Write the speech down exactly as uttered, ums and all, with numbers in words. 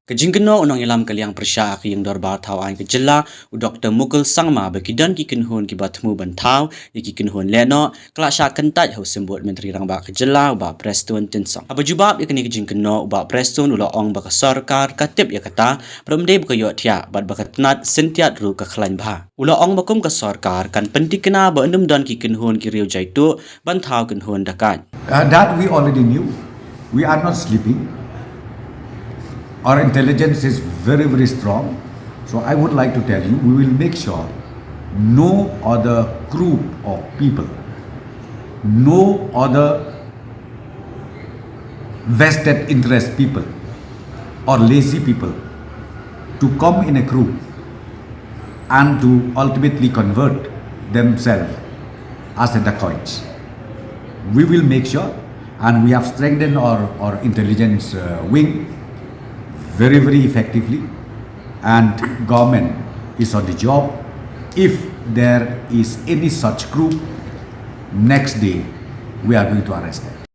Ka jingkynnoh u nongïalam ka liang pyrshah ka ïing dorbar thaw aiñ ka jylla, u Doktor Mukul Sangma, ba ki don ki kynhun kiba thmu ban thaw ïa ki kynhun lehnoh, ka la shah kyntait ha u symbud Myntri Rangbah ka jylla, u Bah Prestone Tynsong. Haba jubab ïa kane ka jingkynnoh, u Bah Prestone u la ong ba ka sorkar ka tip ïa kata, bad ym dei ba ka ïohthiah, bad ba ka tnat syntiat ruh ka khlaiñ bha. U la ong ba kum ka sorkar kan pyntikna ba ym don ki kynhun ki riew jaituh ban thaw kynhun dakaid. Uh, that we already knew. We are not sleeping. Our intelligence is very, very strong. So I would like to tell you, we will make sure no other group of people, no other vested interest people or lazy people to come in a group and to ultimately convert themselves as a dacoits. We will make sure, and we have strengthened our, our intelligence uh, wing very, very effectively, and government is on the job. If there is any such group, next day we are going to arrest them.